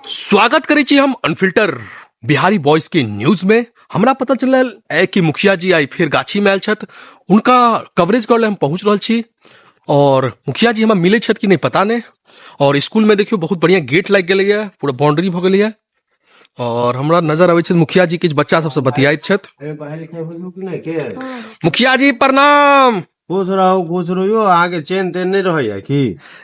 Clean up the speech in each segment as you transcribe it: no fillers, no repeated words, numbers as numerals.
स्वागत करै छी हम अनफिल्टर बिहारी बॉयज के न्यूज में। हमरा पता चलल है कि मुखिया जी आई फिर गाछी में आयल छथि, हुनका कवरेज कर हम पहुंच रहल छी और मुखिया जी हमरा मिले छथि कि नहीं पता नहीं। और स्कूल में देखियो बहुत बढ़िया गेट लागि गेलैया, पूरा बाउंड्री भऽ गेलैया और हमरा नजर आबै छै मुखिया जी किछु बच्चा सबसँ बतियाइत छथि। पढ़ाई लिखाई होइ कि नहि के? मुखिया जी प्रणाम। खुश रहू, खुश रहू यौ। अहाँके चैन तेन नहि रहैया की?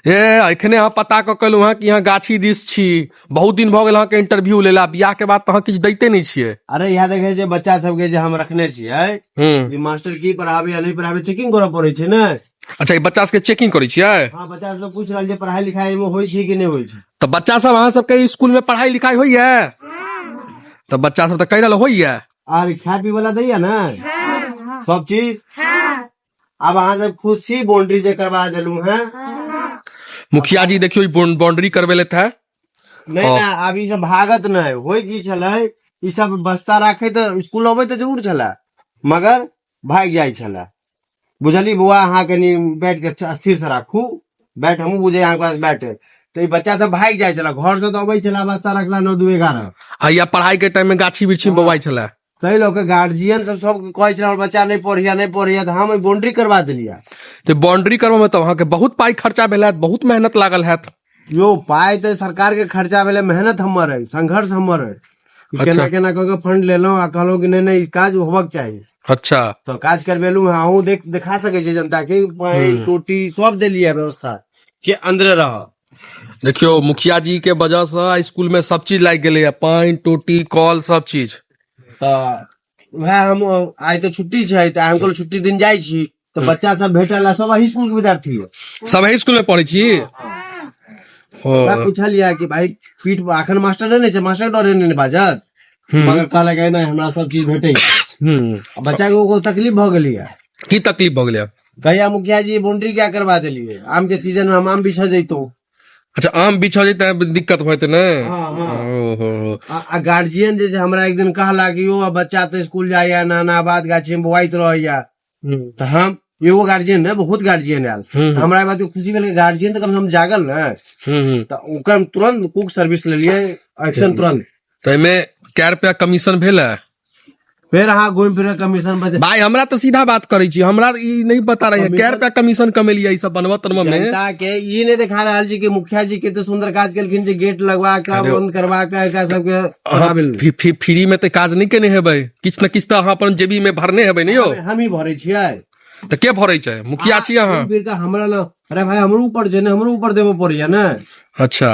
ए एखने अहाँ पता कऽ कहलहुँ हँ कि अहाँ गाछी दिस छी, बहुत दिन भऽ गेल अहाँके इंटरव्यू लेला, बियाह के बाद तऽ अहाँ किछु दैते नहि छियै। अरे इएह देखै छै बच्चा सबके जे हम रखने छियै, ई मास्टर की पढ़ाबै या नहि पढ़ाबै, चेकिंग करऽ पड़ै छै ने। अच्छा, ई बच्चा सबके चेकिंग करै छियै? हँ, बच्चा सब पूछि रहल छै पढ़ाई लिखाई एहिमे होइ छै कि नहि होइ छै। तऽ बच्चा सब अहाँ सबके स्कूल में पढ़ाई लिखाई होइया? तऽ बच्चा सब तऽ कहि रहल होइया। आर खाय पी वाला दैया ने सब चीज? आब अहाँ सब खुश छी? बाउंड्री जे करवा देलू हैं। मुखिया जी देखियो ई बाउंड्री करबेलथि है। नहि नहि, आब ई सब भागत नहि। होइ की छलै, ई सब बस्ता राखे तऽ स्कूल अबै तऽ जरूर छलै मगर भागि जाइ छलै। बुझली बौआ, अहाँ कनि बैट के स्थिर से राखू, बैट हमहूँ बुझे अहाँके पास बैट है। तऽ ई बच्चा सब भागि जाइ छलै घर से, तऽ अबै छलै बस्ता रखला 9 2 11 आ या पढ़ाई के टाइम में गाछी वृक्षी में बौआइ छलै। ताहि लऽ कऽ गार्जियन सब सब कहै छलै हमर बच्चा नहि पढ़ैया नहि पढ़ैया, तऽ हम बाउंड्री करवा देलियै। तऽ बाउंड्री करबा में तऽ अहाँके बहुत पाई खर्चा भेल हैत, बहुत मेहनत लागल हैत। यो पाइ तऽ सरकार के खर्चा भेलै, मेहनत हमर अइ, संघर्ष हमर अइ। केना केना कऽ के फंड लेलहुँ आ कहलहुँ कि नहि नहि, ई काज होबक चाही। तऽ काज करबेलहुँ हँ, अहूँ देखा सकै छी जनता के, पानि टोटी सब देलियै व्यवस्था के अन्दरे रह। देखियो मुखिया जी के वजह से स्कूल में सब चीज लागि गेलै, पानि टोटी कल सब चीज। तऽ वएह हम आइ तऽ छुट्टी छै तऽ हम कहलहुँ छुट्टी दिन जाइ छी तऽ बच्चा सब भेटल आ सब एही स्कूल के विद्यार्थी है। सब एही स्कूल में पढ़ै छी? हमरा पूछलियै कि भाई पीठ अखन मास्टर नहि ने छै, मास्टर डरे नहि ने बाजत, मगर कहलक नहि हमरा सब चीज भेटै। बच्चा के एगो तकलीफ भऽ गेलियै। की तकलीफ भऽ गेलै? कहिया मुखिया जी बाउंड्री क्या करवा देलियै, आम के सीजन में हम आम बिछ जैतौं। अच्छा, आम बिछ जैते दिक्कत होते ने? हाँ, हाँ। ओहो। आ गार्जियन जे छै हमरा एक दिन कहला कि यौ बच्चा तऽ स्कूल जाइया, नाना बात गाछी में बौआइत रहैया। तऽ हम एगो गार्जियन ने बहुत गार्जियन आयल, तऽ हमरा ई बात के खुशी भेल कि गार्जियन तऽ कम से कम जागल ने। तऽ ओकर हम तुरंत कुक सर्विस लेलियै, एक्शन तुरंत। तऽ एहिमे कै रुपया कमीशन भेल है? फेर अहाँ घुमि फिर कमीशन पर भाई हमरा तऽ सीधा बात करै छी, हमरा ई नहीं पता रही कै रुपया कमीशन कमेलियै ई सब बनबऽ तनबऽ में। जनता के ई नहीं देखा रहल छी कि मुखिया जी कते सुंदर काज केलखिन जे गेट लगवा के बंद करवा के एकरा सबके अहाँ कराबेल। फ्री में तऽ काज नहीं केने हेबै, किछु ने किछु तऽ अहाँ अपन जेबी में भरने हेबै ने यौ। हम ही भरै छियै। तऽ के भरै छै? मुखिया छी अहाँ। घुमि फिर के हमरा ना, अरे भाई हमरो ऊपर छै ने, हमरो ऊपर देबऽ पड़ैया ने। अच्छा,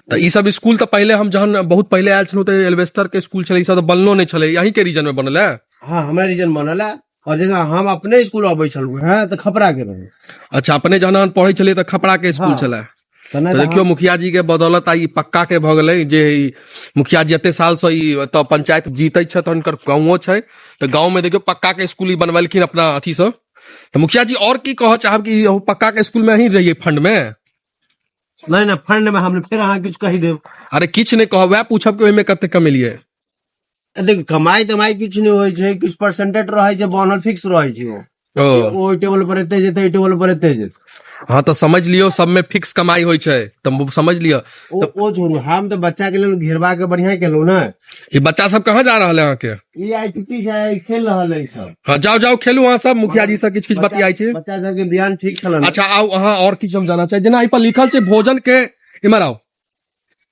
तऽ ई सब स्कूल तऽ पहिले हम जहन बहुत पहिले आयल छलहुँ तऽ एल्वेस्टर के स्कूल छलै, ई सब तऽ बनलो नहि छलै, अहीं के रीजन में बनल है? हाँ, हमरा रीजन बनल है। और जैसे हम अपने स्कूल अबै छलहुँ हैं तऽ खपरा के रहे। अच्छा, अपने जहन अहाँ पढ़ै छलियै तऽ खपरा के स्कूल छलै। तऽ नहि तऽ देखियौ मुखिया जी के बदौलत आइ ई पक्का के भऽ गेलै जे ई मुखिया जी एते साल से ई एतऽ पंचायत जीतै छथि, हुनकर गाँवो छै, तऽ गाँव में देखियौ पक्का के स्कूल ई बनवेलखिन अपना अथी से। तऽ मुखिया जी और की कहऽ चाहब कि पक्का के स्कूल में अहीं रहियै फंड में? नहि नहि, फंड में हम फेर अहाँ किछु कहि देब। अरे किछु नहि कहब, वएह पूछब कि ओहिमे कते कमेलियै। देखियौ कमाई तमाई किछु नहि होइ छै, किछु परसेंटेज रहै छै बनल, फिक्स रहै छै ओ। ओहि टेबल पर एते जेतै, एहि टेबल पर एते जेतै। हाँ, तऽ समझ लियौ सबमे फिक्स कमाई होइ छै, तऽ समझ लिअ। ओ छोड़ू, हम तऽ बच्चा के लेल घेरबा के बढ़िया केलहुँ ने। ई बच्चा सब कहाँ जा रहल है अहाँके? ई आइ छुट्टी छै, ई खेल रहल है सब। हाँ, जाओ जाओ खेलू अहाँ सब, मुखिया जी से किछु किछु बतियाइ छी। बच्चा सबके बयान ठीक छल ने? अच्छा आउ अहाँ, और किछु हम जानना चाही, जेना एहि पर लिखल छै भोजन के, इम्हर आउ,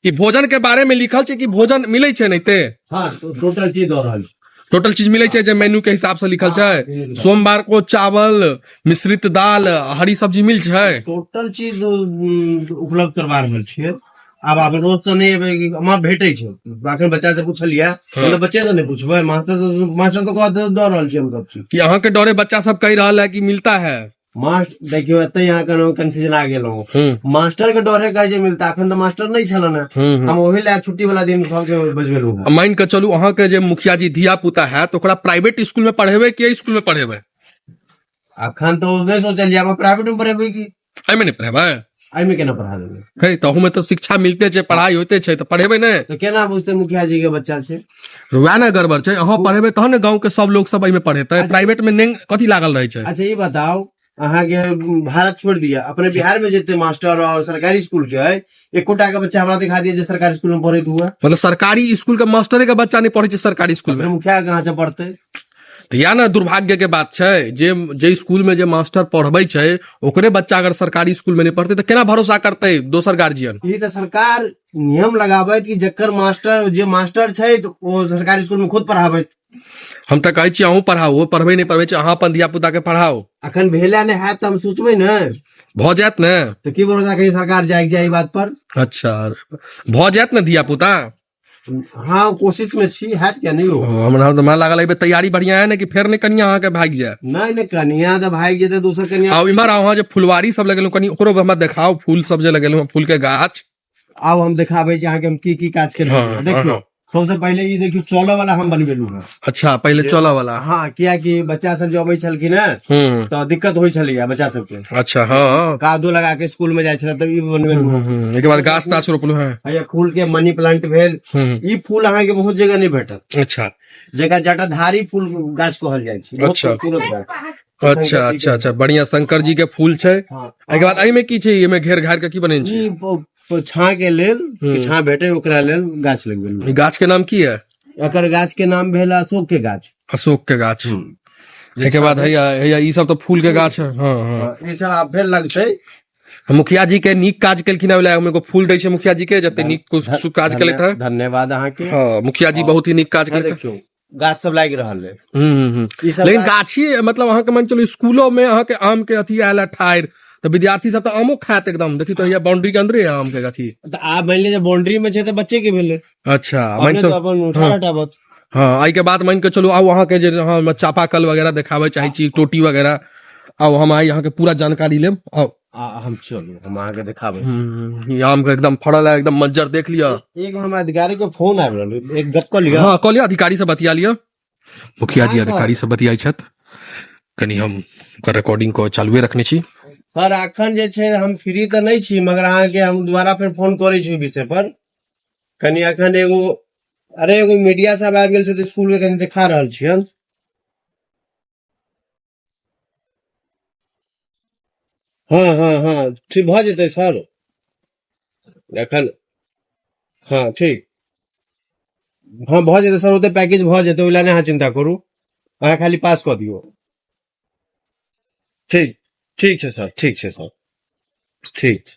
ई भोजन के बारे में लिखल छै कि भोजन मिलै छै नहीं ते? हाँ, तो टोटल चीज दऽ रहल छै। टोटल चीज मिलै छै जे मेन्यू के हिसाब से लिखल छै। सोमवार को चावल मिश्रित दाल हरी सब्जी मिल छै। टोटल चीज उपलब्ध करवा रहल छियै। आब रोज तऽ नहि एबै, हमरा भेटै छै। अखन बच्चा से पूछलियै, मतलब बच्चे से नहि पूछबै, मास्टर तऽ कहत दऽ रहल छियै हम सब चीज। कि अहाँके डरे बच्चा सब कहि रहल है कि मिलता है? मास्टर देखियौ एते अहाँ कनो कंफ्यूजन आ गेलहुँ। मास्टर के डरे कहै छै मिलता, अखन तऽ मास्टर नहि छल ने, हम ओहि लए छुट्टी वाला दिन सबके बजबेलहुँ हँ। मान के चलू अहाँके जे मुखिया जी धिया पुता है तऽ ओकरा प्राइवेट स्कूल में पढ़ेबै कि स्कूल में पढ़ेबै? अखन तऽ ओ नहि सोचलियै, हम प्राइवेट में पढ़ेबै की? एहिमे नहि पढ़ेबै? एहिमे केना पढ़ा देबै? हे, तऽ अहूमे तऽ शिक्षा मिलते छै, पढ़ाई होइते छै, तऽ पढ़ेबै नहि? तऽ केना बुझतै मुखिया जी के बच्चा छै? वएह ने गड़बड़ छै, अहाँ पढ़ेबै तहन ने गाँव के सब लोग सब एहिमे पढ़ेतै, प्राइवेट में नहि कथी लागल रहै छै। अच्छा ई बताउ, अहाँके भारत छोड़ दिया, अपने बिहार में जते मास्टर और सरकारी स्कूल के है, एकोटा के बच्चा हमरा दिखा दिया जे सरकारी स्कूल में पढ़ैत हुआ। मतलब सरकारी स्कूल के मास्टरे के बच्चा नहीं पढ़ै छै सरकारी स्कूल में। मुखिया कहाँ से पढ़ते? तऽ इएह ने दुर्भाग्य के बात छै, जे जे स्कूल में जे मास्टर पढ़बै छै ओकरे बच्चा अगर सरकारी स्कूल में नहीं पढ़तै तऽ केना भरोसा करतै दोसर गार्जियन? ई तऽ सरकार नियम लगाबैत कि जकर मास्टर, जे मास्टर छै तऽ ओ सरकारी स्कूल में खुद पढ़ाबैत। हम तऽ कहै छी अहूँ पढ़ाउ, ओ पढ़बै नहि पढ़बै छै, अहाँ अपन धिया पुता के पढ़ाउ। अखन भेला नहि हैत तऽ हम सोचबै ने। भऽ जायत ने। तऽ की भरोसा कही सरकार जाय के चाही बात पर। अच्छा, भऽ जायत ने धिया पुता? हाँ, कोशिश में छी, हैत क्या नहीं हो। हमरा तऽ हमरा लागल एहि तैयारी बढ़िया है ने कि फेर नहि कनिया अहाँके भागि जाय। नहीं नहीं, कनिया तऽ भागि जेतै दोसर कनिया। आ इम्हर अहाँ जे फुलवारी सब लगेलहुँ, कनि ओकरो हमरा देखाउ, फूल सब जे लगेलहुँ, फूल के गाछ। आब हम देखाबै छी अहाँके हम की की काज केलहुँ। देखियौ, सबसे पहिले ई देखियौ, चलऽ वाला हम बनबेलहुँ हँ। अच्छा, पहिले चलऽ वाला। हाँ, कियाकि बच्चा सब जे अबै छलखिन हँ तऽ दिक्कत होइ छलैया बच्चा सबके। अच्छा, हाँ। कादो लगा के स्कूल में जाइ छलै, तब ई बनबेलहुँ हँ। एहिके बाद गाछ ताछ रोपलहुँ हँ। हैया फूल के मनी प्लांट भेल। ई फूल अहाँके बहुत जगह नहि भेटत। जेकरा जटाधारी फूल गाछ कहल जाइ छै। बहुत खूबसूरत गाछ। अच्छा अच्छा अच्छा, बढ़िया, शंकर जी के फूल छै। एहिके बाद एहिमे की छै? एहिमे घेर घार के की बनेने छै? ई छाँ के लेल, कि छाँ भेटे ओकरा लेल गाछ लगबेलहुँ। ई गाछ के नाम की है? एकर गाछ के नाम भेल अशोक के गाछ। अशोक के गाछ। एहिके बाद हैया हैया ई सब तऽ फूल के गाछ है। हाँ, हाँ। हाँ, ई सब आब फेर लगतै। मुखिया जी के नीक काज केलखिन हँ, ओहि एगो फूल दै छै मुखिया जी के, जते नीक कुछ काज केलथि हँ। धन्यवाद अहाँके। हाँ, मुखिया जी बहुत ही नीक काज केलथि। देखियौ, गाछ सब लागि रहल है। हम्म, हम्म। ई सब लेकिन गाछी मतलब अहाँके मान चलू स्कूलो में अहाँके आम के अथी आयल है ठाढ़ि, तऽ विद्यार्थी सब तऽ आमो खायत एकदम। देखी तो बाउंड्री के अंदरे है आम के अथी। तऽ आब मान लिअ जे बाउंड्री में छै तऽ बच्चे के भेलै। अच्छा, मान अपने चलू तऽ अपन उठा हटाबत। हाँ, एहि के बाद मान के चलू आउ अहाँके जे अहाँ चापाकल वगैरह देखाबे चाहै छी, टोटी वगैरह, आउ हम आइ अहाँके पूरा जानकारी लेब, आउ। आ हम चलू, हम अहाँके देखाबै। ई आम के एकदम फड़ल है, एकदम मज्जर देख लिअ। एक हमरा अधिकारी के फोन आबि रहल, एक गप कऽ लिअ। हाँ, कऽ लिअ, अधिकारी से बतिया लिअ। मुखिया जी अधिकारी से बतियाइ छथि, कनि हम ओकर रिकॉर्डिंग को चालुए रखने छी। सर, अखन जे छै हम फ्री तऽ नहि छी, मगर अहाँके हम दोबारा फेर फोन करै छी ओहि विषय पर। कनि अखन एगो, अरे एगो मीडिया सब आबि गेल छै तऽ स्कूल के कनि देखा रहल छियनि। हँ हँ हँ, ठीक भऽ जेतै सर एखन। हँ ठीक, हँ भऽ जेतै सर, ओते पैकेज भऽ जेतै, ओहि लए नहि अहाँ चिन्ता करू, अहाँ खाली पास कऽ दियौ। ठीक ठीक छै सर, ठीक छै सर, ठीक छै।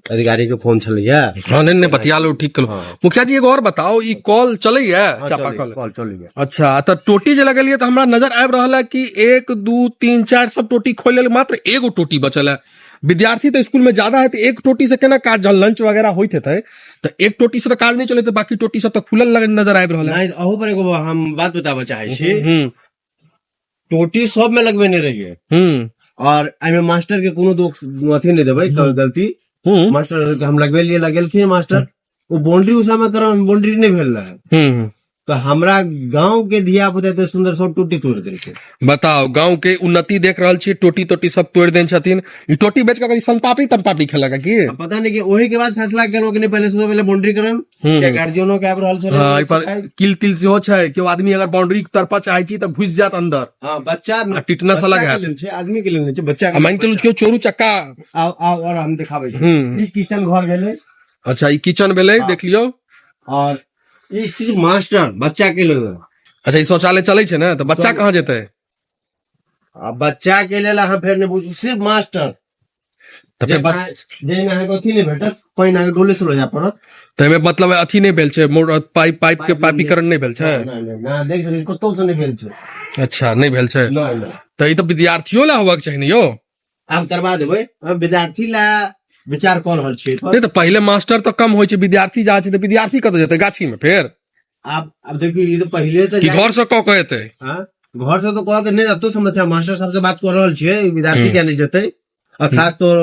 अधिकारी के फोन छलैया। हाँ, नहीं नहीं, बतिया लो, ठीक कलो। मुखिया जी, एगो और बताओ, ई कॉल चलैया? हाँ, चापाकल? कॉल चलैया। अच्छा, तऽ टोटी जे लगेलियै तऽ हमरा नजर आबि रहल है कि 1 2 3 4 सब टोटी खोलि लेल, मात्र एगो टोटी बचल है। विद्यार्थी तऽ स्कूल में ज्यादा है, तऽ एक टोटी से केना काज, जहन लंच वगैरह होइत हेतै तऽ एक टोटी से तऽ काज नहि चलैत, बाकी टोटी सब तऽ खुलल नजर आबि रहल है। नहीं, अहू पर एगो हम बात बताबऽ चाहै छी। टोटी सब में लगबेने रहियै। और एहिमे मास्टर के कोनो दोष अथी नहि देबै, गलती। मास्टर के हम लगबेलियै, लगेलखिन मास्टर, ओ बाउंड्री उस समय करम बाउंड्री नहि भेल रहै। तऽ हमरा गांव के धिया पुता एते सुंदर सब टोटी तोड़ि देलकै। बताओ, गांव के उन्नति देख रहल छी, टोटी तोटी सब तोड़ि देने छथिन। ई टोटी बेच कऽ सनपापड़ी तनपापड़ी खेलक की? आ पता नहीं कि ओही के बाद फैसला केलहुँ कि नहीं, पहले सुबह पहले बाउंड्री करम, गार्जियनो के आबि रहल छलै। हाँ, एहि पर किल तिल सेहो छै, केओ आदमी अगर बाउंड्री तरपा चाहे छी तऽ घुसि जायत अंदर। हाँ, बच्चा आ टिटनेस बच्चा अलग के हैत। लेल छै, आदमी के लेल नहि छै, बच्चा के आ मानि चलू केओ चोरू चक्का। आउ आउ, और हम देखाबै छी। ई किचन घर भेलै। अच्छा, ई किचन भेलै, देख लियौ। और ई चीज मास्टर बच्चा के लेल। अच्छा, ई शौचालय चलै छै ने, तऽ बच्चा कहाँ जेतै? आ बच्चा के लेल अहाँ फेर नहि बुझू, सिर्फ मास्टर। तऽ फेर जाहिमे अहाँके अथी नहि भेटत, पानि अहाँके डोले से लऽ जाय पड़त। तऽ एहिमे मतलब अथी नहि भेल छै, मोर पाइप, पाइप के पाइपीकरण नहि भेल छै? नहि नहि नहि, देख सकैत छी, कतहु से नहि भेल छै। अच्छा, नहि भेल छै। नहि नहि। तऽ ई तऽ विद्यार्थियो लए होबाक चाही ने यौ। आब करबा देबै, हम विद्यार्थी लए विचार कऽ रहल छियै एहिपर। नहि तऽ पहिले मास्टर तऽ कम होइ छै, विद्यार्थी जा छै तऽ विद्यार्थी कतऽ जेतै? गाछी मे फेर? आब देखियौ, ई तऽ पहिले तऽ कि घर से कऽ के एतै? हाँ, घर से तो कहत नहि, एतो समस्या, मास्टर साहब से बात कऽ रहल छियै, विद्यार्थी किया नहि जेतै। आ खास तौर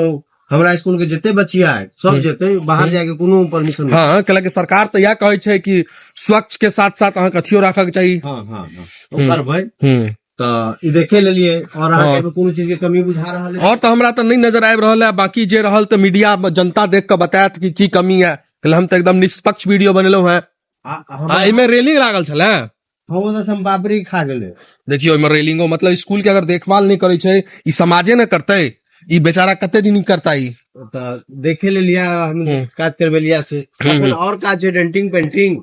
हमरा स्कूल के जते बच्चिया है सब जेतै, बाहर जाय के कोनो परमिशन नहीं। हाँ, कैला कि सरकार तऽ इएह कहै छै कि स्वच्छ के साथ साथ अहाँके अथियो राखऽ के चाही। हाँ हाँ हाँ, ओ करबै। तऽ ई देखे लेलियै, और अहाँके एहिमे कोनो चीज के कमी बुझा रहल है? और तऽ हमरा तऽ नहि नजर आबि रहल है, बाकी जे रहल तऽ मीडिया जनता देख कऽ बतायत कि की कमी है। कैला हम तऽ एकदम निष्पक्ष वीडियो बनेलहुँ हैं। आ, आ एहिमे रेलिंग लागल छलै? हो तऽ सोनपापड़ी खा गेलै। देखियौ ओहिमे रेलिंगो, मतलब स्कूल के अगर देखभाल नहि करै छै ई समाजे ने करतै, ई बेचारा कते दिन करता ई। तऽ देखे लेलिया हम, काज करबेलिया से। अपन और काज छै डेंटिंग पेंटिंग।